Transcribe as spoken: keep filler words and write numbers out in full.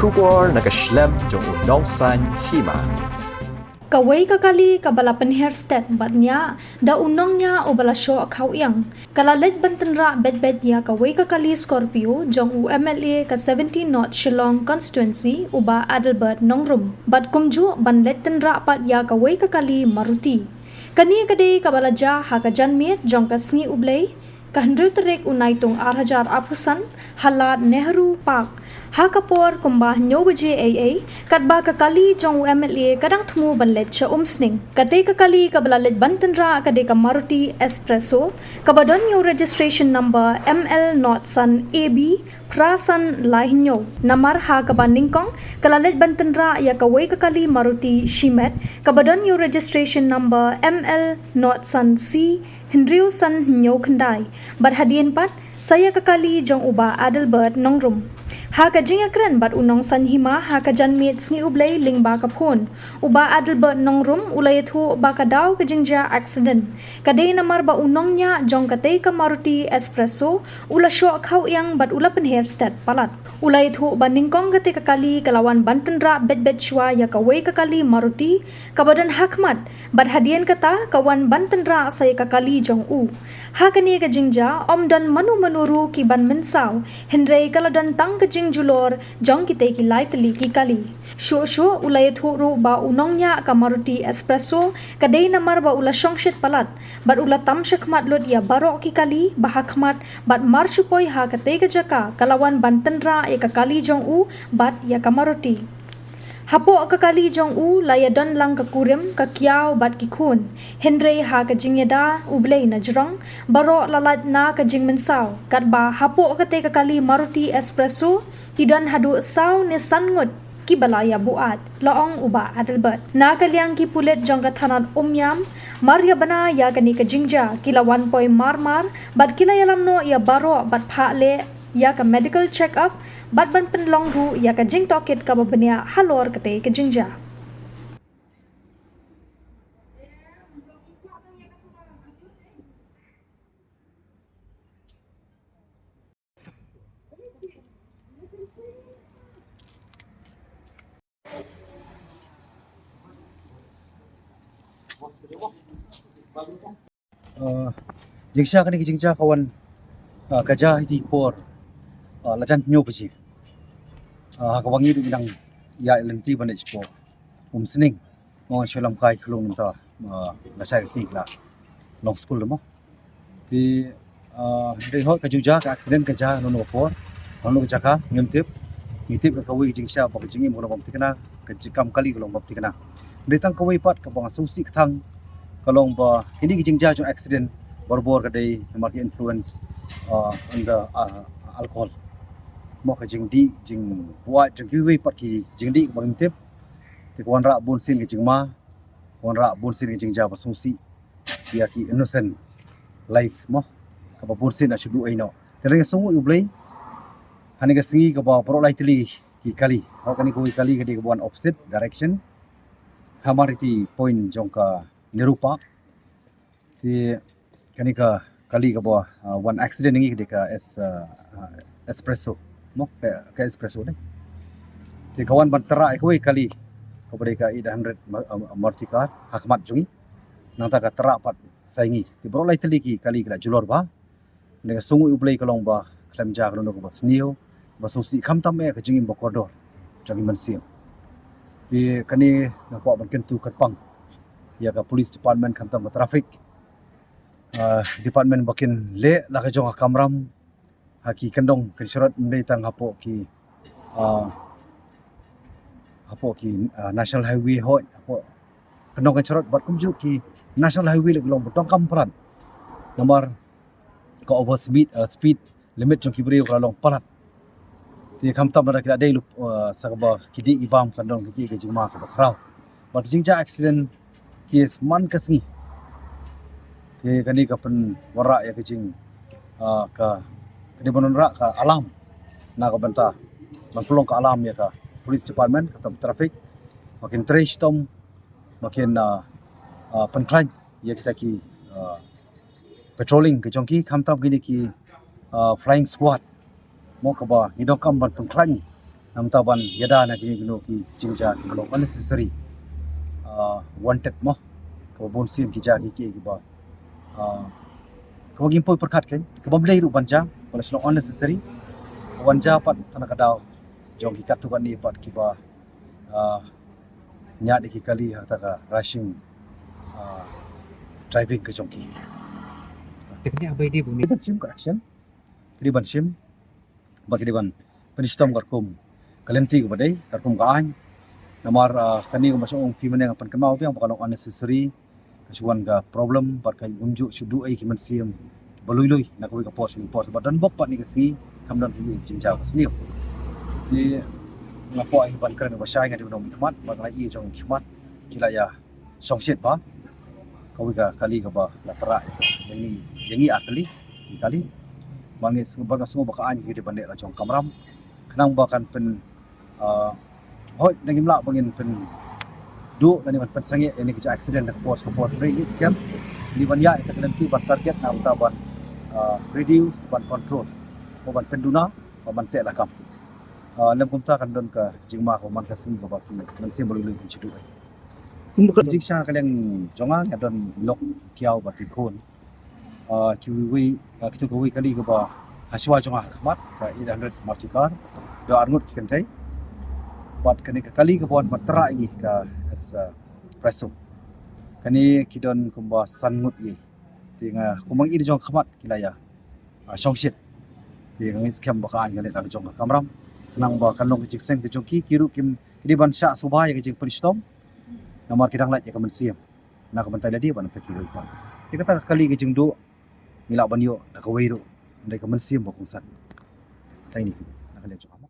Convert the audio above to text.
Khubor na ka shlem jong u nongsaiñ hima. Kawei ka kali kaba la pynher stet bad ñiah da u nongñiah uba la shoh khaw iang ka la leit ban tynrah beit beit ïa kawei ka kali Scorpio jong u M L A ka seventeen North Shillong Constituency, u Bah Adelbert Nongrum, bad kumjuh ban leit tynrah pat ïa kawei ka kali Maruti. Kane ka dei kaba la jia ha ka janmiet jong ka Sngi U Blei, ka hynriew tarik u Naitung ar hajar arphew san, ha lad Nehru Park, ha ka por kumba hynñiew baje eiei, katba ka kali jong u M L A ka dang thmu ban leit sha Umsning. Katei ka kali kaba la leit ban tynrah ka dei ka Maruti Espresso, kaba don ïa u registration number M L nought san A B phra san lai hynñiew. Namar ha kaba nyngkong ka la leit ban tynrah ïa kawei ka kali Maruti Shimet, kaba don ïa u registration number M L nought san C hynriew san hynñiew khyndai, bad hadien pat sa ïa ka kali jong u Bah Adelbert Nongrum. Ha ka jingïakren bad u nongsaiñ hima ha ka janmiet Sngi U Blei lyngba ka phone, u Bah Adelbert Nongrum u la ïathuh ba ka daw ka jingjia accident ka dei namar ba u nongñiah jong katei ka Maruti Espresso u la shoh khaw iang bad u la pynher stet palat. U la ïathuh ba nyngkong katei ka kali ka la wan ban tynrah beit beit shuwa ïa kawei ka kali Maruti kaba don ha khmat, bad hadien kata ka wan ban tynrah sa ïa ka kali jong u. Ha kane ka jingjia ym don mano mano ruh ki ban mynsaw, hynrei ka la don tang ka jingjulor jong kitei ki lai tylli ki kali. Shuh shuh u la ïathuh ruh ba u nongñiah ka Maruti Espresso ka dei namar ba u la shongshit palat bad u la tam shakhmat lut ïa baroh ki kali ba ha khmat, bad mar shu poi ha katei ka jaka ka la wan ban tynrah ïa ka kali jong u bad ïa ka Maruti. Hapoh ka kali jong u la ïadon lang ka kurim, ka kiaw bad ki khun. Hynrei ha ka jingïada U Blei na jrong, baroh la lait na ka jingmynsaw. Katba hapoh katei ka kali Maruti Espresso ki don haduh saw ne san ngut kiba la ïabuaid, la ong u Bah Adelbert. Na ka liang ki pulit jong ka thanat Umiam, mar ïa bna ïa kane ka jingjia, ki la wan poi mar mar bad ki la ïalam noh ïa baroh bad phah leh ïa ka medical check up bad ban pynlong ruh ïa ka jingtohkit kaba bniah halor katei ka jingjia. Uh, jingshah kane ka jingjia ka wan, uh, ka jia ha kine ki por, uh, la jan hynñiew baje. Uh, ha kaba ngi dang ïaid lynti ban leit shapoh Umsning. Mo, ngan shu ïalam kai khlung mynta, uh, lashai ka sngi ka la long skul mo. Te, uh, hynrei hooid ka ju jia ka accident ka jia ha kano kano ka por, ha kano kano ka jaka ngim tip. Ngi tip ka kawei ka jingshah ba ka jingim ka long bym thikna, ka jingkam kali ka long bym thikna. Hynrei tang kawei pat kaba nga sngewsih kthang ka long ba kine ki jingjia jong accident barabor ka dei namar ki influence, uh, under, uh, alcohol. Mo, ka jingdih, jingbuaid jong kiwei pat ki jingdih kaba ngim tip. Te ka wanrah bunsien ka jingma, ka wanrah bunsien ka jingjia ba sngewsih ïa ki innocent life mo, kaba bunsien la shu duh ei noh. Te nga sngewnguh ïa U Blei, ha kane ka sngi kaba baroh lai tylli ki kali, hooid kane kawei ka kali ka dei kaba wan opposite direction, hamar ïa ki point jong ka Nehru Park. Te kane ka kali kaba, uh, wan accident ïa ngi ka dei ka es-, uh, uh, Espresso mo, ka, ka Espresso ne. Te ka wan ban tynrah ïa kawei ka kali kaba dei ka eight hundred Ma-, uh, Maruti car ha khmat jong ngi. Nangta ka tynrah pat sa ïa ngi. Te baroh lai tylli ki kali ki la julor bha. Nga sngewnguh ïa U Blei ka long ba khlem jia kano kano kaba sniew, ba sngewsih, khamtam eh ka jingim ba kordor jong ki mynsiem. Te kane nga kwah ban kyntu kyrpang ïa ka police department, khamtam ka traffic, uh, department ba kin leh la ka jong ka kamram ha ki kyndong kynshrot, ym dei tang hapoh ki, uh, hapoh ki, uh, National Highway, hooid hapoh kyndong kynshrot bad kumjuh ki National Highway leh ki long ba donkam palat. Namar ka over speed, uh, speed limit jong ki briew ka la long palat. Te khamtam lada ki la dei lup, uh, sa kaba ki dih ki bam, kan don ki dih ka jingma kaba khraw. Bad ka jingjia accident ki man ka sngi. Te kane ka pynwanrah ïa ka jing, uh, ka, ka dei ban wanrah ka alarm na ka bynta ban pynlong ka alarm ïa ka police department, khamtam traffic, ba kin trei shitom, ba kin, uh, uh, pynkhlaiñ ïa kita ki, uh, patrolling ka jong ki, khamtam kine ki, uh, flying squad mo, kaba ngi donkam ban pynkhlaiñ Namar ban ïada na kino kino ki jingjia kiba long unnecessary, ah, wanted mo. Kaba bun sien ki jia ki ki kiba, ah, kaba ngim poi pyrkhat kein, kaba ym dei ruh ban jia, ba la shu long unnecessary. Wan jia pat tang na ka daw jong ki katto katne pat kiba, ah, ñiad ïa ki kali ha kata ka rushing, ah, driving ka jong ki. Te kane ba dei bun ban shim ka action. Ki dei ban shim, ba ki dei ban pynshitom katkum ka lynti kaba dei, katkum ka aiñ. Namar, ah, kane kaba shong ong phi mynne nga pynkynmaw biang ba ka long unnecessary, ka shu wan ka problem, bad ka ym ju shu duh ei ki mynsiem ba lui lui na kawei ka por sha kawei ka por, bad don bok pat ne ka sngi kam don ki jingjia ka sniew. Te nga kwah hi ban kren ba shai, nga dei ban ong khmat, bad nga ïa jong khmat ki la ïa shongshit ba kawei ka kali kaba la tyrwa ïa ngi, ïa ngi ar tylli ki kali. Ba ngi sngew, ba nga sngew ba ka aiñ ki dei ban leh la jong kamram, khnang ba kan pyn, ah, hooid, ngim lah ba ngin pynduh lane ban pynsangeh ïa kine ki accident na ka por sha ka por. Hynrei ngi skhem ngi ban ïa ïa ka lynti ban target na ka bynta ban, ah, reduce, ban control, ban pynduna, ban teh lakam. Ah, lem kumta kan don ka jingma kaba man ka sngi kaba ki mynsiem ba lui lui kin shu duh ei. Kumba ka jingshisha ka liang jong nga, nga don lok kiaw bad ki khun. Ah, kiwei, ah, kito kiwei kali kiba hashwa jong nga ha khmat, ka eight hundred Maruti car, da arngut ki kynthei. Bad kane ka kali kaba wan ban tyrwa ïa ngi ka S, ah, Presso. Kane ki don kumba san ngut ïa. Te nga kumba ngi ïa jong khmat ki la ïa, ah, shongshit. Te nga ngeit skhem ba ka aiñ ka leh la jong ka kamram, khnang ba kan long ka jingseng ka jong ki, ki ruh kim, ki dei ban shah suba ïa ka jingpynshitom. Namar ki dang lait ïa ka mynsiem na ka bynta lade bad na ka bynta kiwei pat. Te kata ka kali ka jingduh ngi lah ban ïoh da kawei ruh, da ka mynsiem ba kongsan. Tang ine na ka liang jong nga.